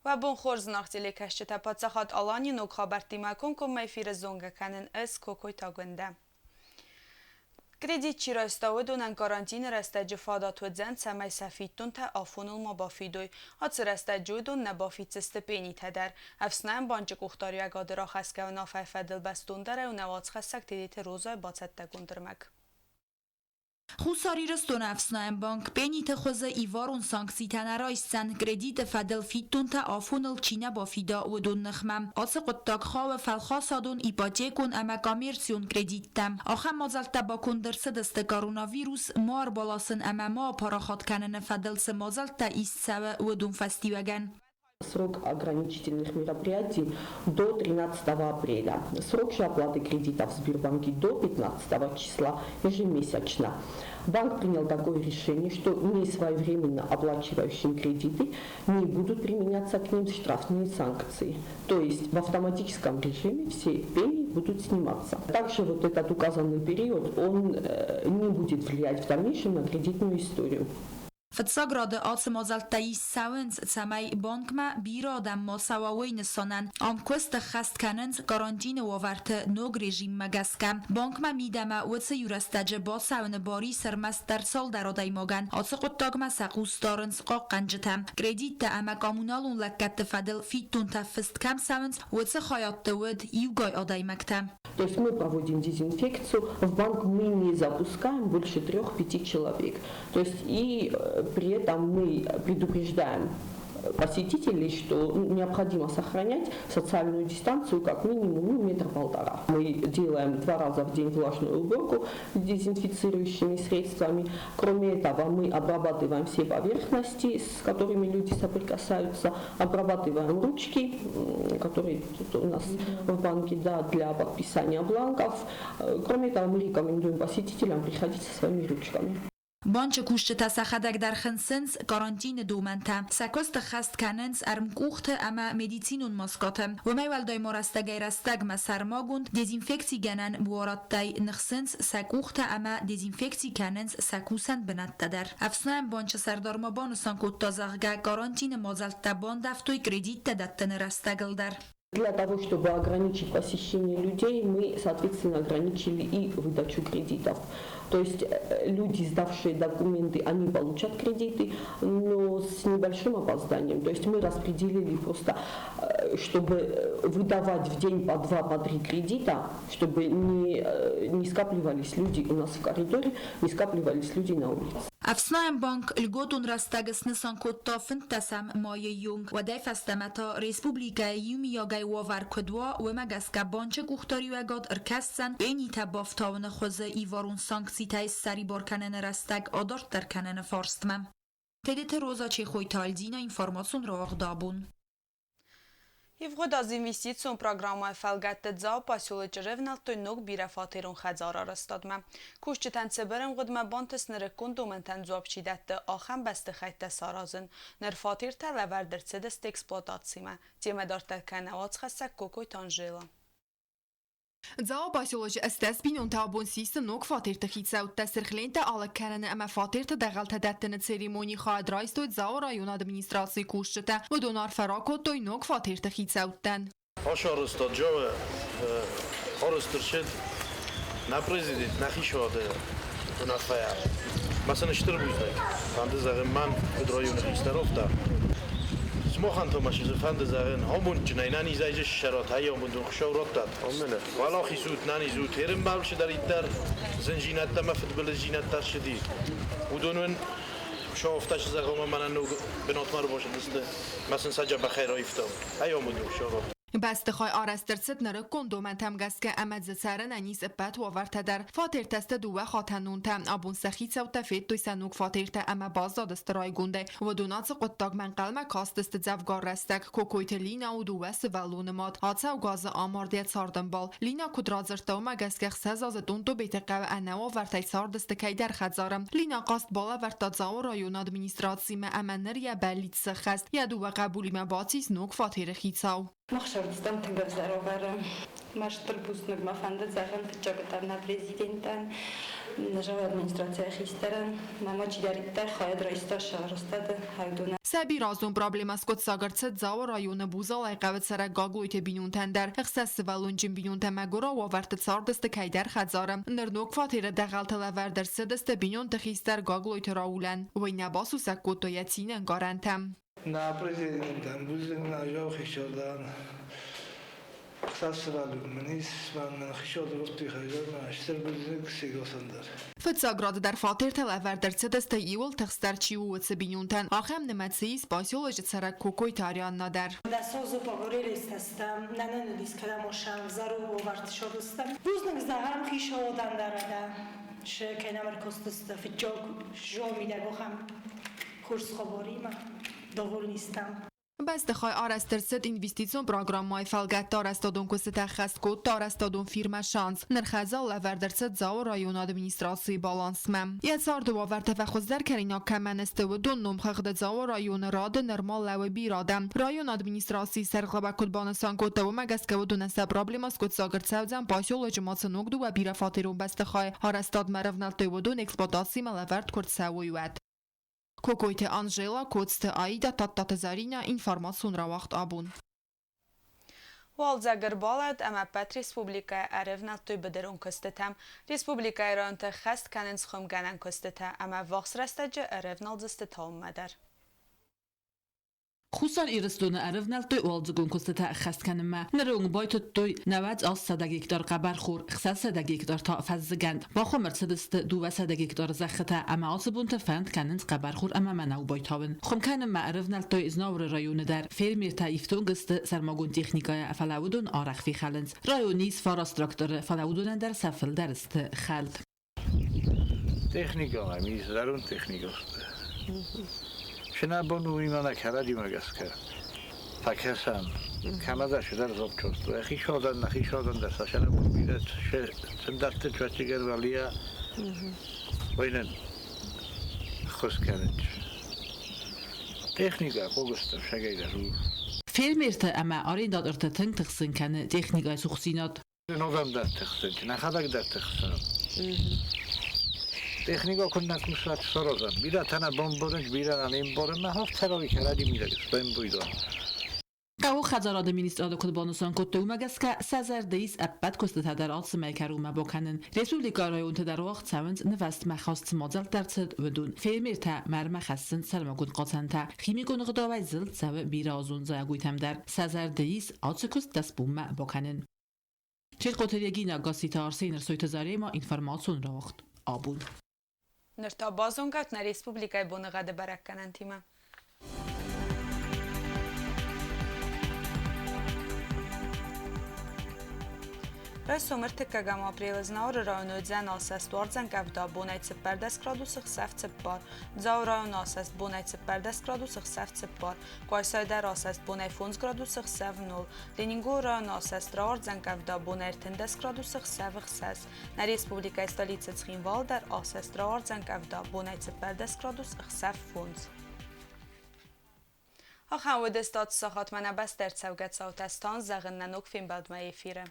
Уӕ бон хорз, зынаргъ телекӕсджытӕ! Паддзахад Аланийы ног хабӕрттимӕ комкоммӕ эфиры зонгӕ кӕнын ӕз Кокойты Агуындӕ. Кредит чи райста, уыдонӕн карантины рӕстӕджы фадат уыдзӕн, цӕмӕй сӕ фиддонтӕ афоныл ма бафидой. Ацы рӕстӕджы уыдон нӕ бафиддзысты пенитӕ дӕр. Ӕфснайӕн банчы къухдариуӕгады рахӕсгӕ уынаффӕйы фӕдыл бӕстондӕрӕй у нӕ уацхӕссӕг Тедеты Розайы бацӕттӕгонд ӕрмӕг. Хуссар Ирыстоны ӕфснайӕн банк пениты хуызы иварон санкцитӕ нӕ райсдзӕн, кредиты фӕдыл фиддонтӕ афоныл чи нӕ бафида, уыдон ныхмӕ. Ацы хъуыддаг хауы фӕлхасадон, ипотекон ӕмӕ коммерцион кредиттӕм. Ахӕм мадзӕлттӕ баконд ӕрцыдысты коронавирус ма ӕрбаласын ӕмӕ ма апарахат кӕныны фӕдыл цы мадзӕлттӕ ист цӕуы, уыдон фӕстиуӕгӕн. Срок ограничительных мероприятий до 13 апреля. Срок же оплаты кредитов в Сбербанке до 15 числа ежемесячно. Банк принял такое решение, что несвоевременно оплачивающим кредиты не будут применяться к ним штрафные санкции. То есть в автоматическом режиме все пени будут сниматься. Также вот этот указанный период, он не будет влиять в дальнейшем на кредитную историю. Фыццаг рады ацы мадзӕлттӕ ист цӕуынц, цӕмӕй банкмӕ бирӕ адӕм ма цӕуа, уый нысанӕн. Ам куыст ӕххӕст кӕнынц карантины уавӕрты ног режиммӕ гӕсгӕ. Банкмӕ мидӕмӕ уыцы иурӕстӕджы бацӕуыны бар ис ӕрмӕстдӕр цалдӕр адӕймагӕн. Ацы хъуыддагмӕ сӕ хъус дарынц хъахъхъӕнджытӕ. Кредиттӕ ӕмӕ коммуналон лӕггӕдты фӕдыл фиддонтӕ фыст кӕм цӕуынц, уыцы хайадты уыд иугай адӕймӕгтӕ. То есть мы проводим дезинфекцию, в банк мы не запускаем больше 3-5 человек. То есть и при этом мы предупреждаем посетителей, что необходимо сохранять социальную дистанцию как минимум, ну, метр полтора. Мы делаем два раза в день влажную уборку дезинфицирующими средствами. Кроме этого, мы обрабатываем все поверхности, с которыми люди соприкасаются, обрабатываем ручки, которые тут у нас в банке, да, для подписания бланков. Кроме того, мы рекомендуем посетителям приходить со своими ручками. Банчы кусджытӕ сӕхӕдӕг дӕр хынцынц карантины домӕнтӕ. Сӕ куыст ӕххӕст кӕнынц ӕрмкъухты ӕмӕ медицинон маскӕты. Уымӕй уӕлдай ма рӕстӕгӕй-рӕстӕгмӕ сӕрмагонд дезинфекцигӕнӕн буарадтӕй ныхсынц сӕ къухтӕ ӕмӕ дезинфекци кӕнынц сӕ кусӕн бынӕттӕ дӕр. Ӕфснайӕн банчы сӕрдар ма банысан кодта, зӕгъгӕ, карантины мадзӕлттӕ бандӕвтой кредиттӕ дӕттыны рӕстӕгыл дӕр. Для того, чтобы ограничить посещение людей, мы, соответственно, ограничили и выдачу кредитов. То есть люди, сдавшие документы, они получат кредиты, но с небольшим опозданием. То есть мы распределили просто, чтобы выдавать в день по два, по три кредита, чтобы не скапливались люди у нас в коридоре, не скапливались люди на улице. Ӕфснайӕн банк льготон рӕстӕг снысан кодта 15-ӕм майы онг. Уӕдӕй фӕстӕмӕ та республикӕйы иумиагӕй уавӕр куыд уа, уымӕ гӕсгӕ банчы къухдариуӕгад ӕркӕсдзӕн пенитӕ бафтауыны хуызы иварон санкцитӕй ссӕрибар кӕныны рӕстӕг адарддӕр кӕныны фарстмӕ. Тедеты Роза Чехойты Альдина информацион рауагъд абон. Ивгъуыд аз инвестицион программӕйы фӕлгӕтты Дзауы поселочы рӕвнӕлдтой ног бирӕфатерон хӕдзар арӕзтадмӕ. Кусджытӕн цыбыр ӕмгъуыдмӕ бантыст нырыккон домӕнтӕн дзуапп чи дӕтты, ахӕм бӕстыхӕйттӕ саразын. Ныр фатертӕ лӕвӕрд ӕрцыдысты эксплуатацимӕ. Темӕ дарддӕр кӕны уацхӕссӕг Кокойты Анжела. Дзауы поселочы 80 бинонтӕ абон систы ног фатерты хицӕуттӕ. Сырхлентӕ алыг кӕныны ӕмӕ фатерты дӕгъӕлтӕ дӕттыны церемонийы хайад райстой Дзауы районы администрацийы кусджытӕ. Уыдон арфӕ ракодтой ног фатерты хицӕуттӕн. Ошарыста Джоы арӕзт нӕ президент, нӕ хицауады уынаффӕйӕ. Мӕ сын стыр бузныг. Фӕнды зӕгъын мӕн, куыд районы хистӕр Сымахӕн та ма фӕнды зӕгъын, амондджынӕй нӕ низӕй ссарат, ай амондон Хуыцау раттӕд. Уӕлахиз ут, нӕниз ут, ерынбал чидӕриддӕр зындзинӕдтӕ ӕмӕ фыдбылыздзинӕдтӕ ссыди, уыдон уын Хуыцау зӕгъы ӕмӕ мӕнӕн ног бынатмӕ ӕрбацыдысты мӕ сын сӕ дзӕбӕхӕй раивтам. Ай амондон Хуыцау раттӕд. Бӕстыхай арӕзт ӕрцыд нырыккон домӕнтӕм гӕсгӕ ӕмӕ дзы цӕрынӕн ис ӕппӕт уавӕртӕ дӕр. Фатертӕ сты дыууӕ хатӕнонтӕ. Абон сӕ хицӕуттӕ федтой сӕ ног фатертӕ ӕмӕ баззадысты райгондӕй. Уыдон ацы хъуыддагмӕ ӕнхъӕлмӕ кастысты дзӕвгар рӕстӕг. Кокойты Лина у дыууӕ сывӕллоны мад. Ацӕугӕ азы амард йӕ цардӕмбал. Лина куыд радзырдта, уымӕ гӕсгӕ 6 азы Донтобеты хъӕуы ӕнӕуавӕртӕй цардысты кӕйдӕр хӕдзары. Лина хъаст балӕвӕрдта Дзауы районы администрацимӕ ӕмӕ ныр йӕ бӕллиц сӕххӕст. Йӕ дыууӕ хъӕбулимӕ бацис ног фатеры хицау. Мах сӕрдыстӕм тынг ӕвзӕр уавӕры. Мӕ стыр бузныг мӕ фӕнды зӕгъын фыццагыдӕр нӕ президентӕн. Нӕ администрацийы хистӕрӕн ӕмӕ чидӕриддӕр хайад райста сӕ арӕзтады, уыдонӕн. Сӕ бирӕазон проблемӕ скъуыддзаг ӕрцыд Дзауы районы Бузалайы хъӕуы цӕрӕг Гаглойты бинонтӕн дӕр. Ӕхсӕз сывӕллонджын бинонтӕ мӕгуырау уавӕрты цардысты кӕйдӕр хӕдзары. Ныр ног фатеры дӕгъӕлтӕ лӕвӕрд ӕрцыдысты бинонты хистӕр Гаглойты Раулӕн. Уый нӕ басусӕг кодтой йӕ цины ӕнкъарӕнтӕ. Нӕ президентӕн бузныг нӕ хицауадӕн ӕхсӕз мын ис, мӕн хицауады рохты хӕдзармӕ стыр бузныг сегасӕн дӕр. Фыццаг рады дӕр фатертӕ лӕвӕрд ӕрцыдысты иуыл тыхстдӕр чи у, уыцы бинонтӕн. Ахӕм нымӕцы ис поселочы цӕрӕг Кокойты Арианна дӕр. Бузныг зӕгъӕм хицауадӕн дӕр кӕй нӕм ӕркастысты фыццаг зоны ахӕм хорз хабаримӕ. Довольны стӕм. Бӕстыхай арӕзт ӕрцыд инвестицион программӕйы фӕлгӕтты арӕзтадон куыстытӕ ӕххӕст кодта арӕзтадон фирмӕ «Шанс». Ныр хӕдзар лӕвӕрд ӕрцыд Дзауы районы администрацийы балансмӕ. Йӕ царды уавӕртӕ фӕхуыздӕр кӕнинаг кӕмӕн сты, уыдон номхыгъды Дзауы районы рады нырма лӕууы бирӕ адӕм. Районы администрацийы сӕргълӕууӕг куыд банысан кодта, уымӕ гӕсгӕ уыдонӕн сӕ проблемӕ скъуыддзаг ӕрцӕудзӕн поселочы ма цы ног дыууӕ бирӕфатерон бӕстыхайы арӕзтадмӕ ӕрӕвнӕлдтой, уыдон эксплуатацимӕ лӕвӕрд куы рцӕуой, уӕд. Кокойты Анжела, Коцты Аида, Тадтаты Заринӕ, информацион рауагъд «Абон». Уалдзӕг ӕрбалӕуд ӕмӕ ӕппӕт республикӕйы ӕрӕвнӕлдтой быдырон куыстытӕм. Республикӕйы районты ӕххӕст кӕнынц хуымгӕнӕн куыстытӕ ӕмӕ ӕввахс рӕстӕджы ӕрӕвналдзысты тауынмӕ дӕр. Хуссар Ирыстоны ӕрӕвнӕлдтой уалдзыгон куыстытӕ ӕххӕст кӕнынмӕ. Ныры онг байтыдтой 98 гектар хъӕбӕрхор, 600 гектар та фӕззыгӕнд. Бахуым ӕрцыдысты 200 гектары зӕххытӕ ӕмӕ ацы бонты фӕнд кӕнынц хъӕбӕрхор ӕмӕ мӕнӕу байтауын. Хуым кӕнынмӕ ӕрӕвнӕлдтой Знауыры районы дӕр. Фермертӕ ифтонг сты сӕрмагонд техникӕйӕ, фӕлӕ уыдон арӕх фехӕлынц. Районы ис фараст тракторы, фӕлӕ уыдонӕн дӕр сӕ фылдӕр сты хӕлд. Техникӕ ис, зӕронд техникӕ сты. Сӕнӕбон у имӕ кӕрӕдзимӕ гӕсгӕ фӕкӕсӕм, кӕмӕдӕр цыдӕр запчасты. Хицауадӕн нӕ хицауадӕн дӕр сӕ сӕнӕбон бирӕ цымдӕрты чуӕччигӕр валия войнӕн ӕххуыс кӕнынц. Техникӕ хъогыстӕм сӕгӕйдӕр у. Фермертӕ ӕмӕ арендатортӕ тынг тыхсын кӕны техникӕйы цухдзинад. Ногӕн дӕр тыхсын, нӕхӕдӕг дӕр тыхсын. Техника куы нӕ кусат саразӕн. Бирӕтӕ нӕ бамбарынц, бирӕ нӕ не мбарын, мӕ хафт кӕрӕдзи мидӕг сбӕмбуйдон. Хъӕуы хӕдзарады министрады куыд банысан кодтой, уымӕ гӕсгӕ сӕ зӕрды ис ӕппӕт куыстытӕ дӕр алцӕмӕй кӕронмӕ бакӕнын. Республикӕйы районты дӕр уагъд цӕуынц нывӕзтмӕ хаст цы мадзӕлттӕ ӕрцыд, уыдон. Фермертӕ мӕрмӕ хӕссынц сӕрмагонд хъацӕнтӕ. Химикон ӕгъдауӕй зылд цӕуы бирӕазон зайӕгойтӕм дӕр. Сӕ зӕрды ис ацы куыст дӕсбонмӕ бакӕнын. Чертхъоты Регина, Гасситы Арсен, Ӕрсойты Зарема, информацион рауагъд «Абон». Ныр та базонгӕ нӕ республикӕйы боныгъӕды бӕрӕггӕнӕнтимӕ. Райсом ӕртыккӕгӕм апрелы Знауыры районы уыдзӕн асӕст, уардзӕн къӕвда, бонӕй 14 градусы, ӕхсӕв 4. Дзауы районы асӕст, бонӕй 14 градусы, ӕхсӕв 4. Къуайсайы дӕр асӕст, бонӕй 5 градусы, ӕхсӕв 0. Ленингоры районы асӕст, рауардзӕн къӕвда, бонӕй 13 градусы, ӕхсӕв 6. Нӕ республикӕйы столицӕ Цхинвал дӕр асӕст, рауардзӕн къӕвда, бонӕй 14 градус, ӕхсӕв 5. Ахӕм уыдысты ацы сахатмӕ нӕ бӕстӕ ӕрцӕугӕ цаутӕ стан зӕгъын нӕ ног фембӕлдмӕ эфиры.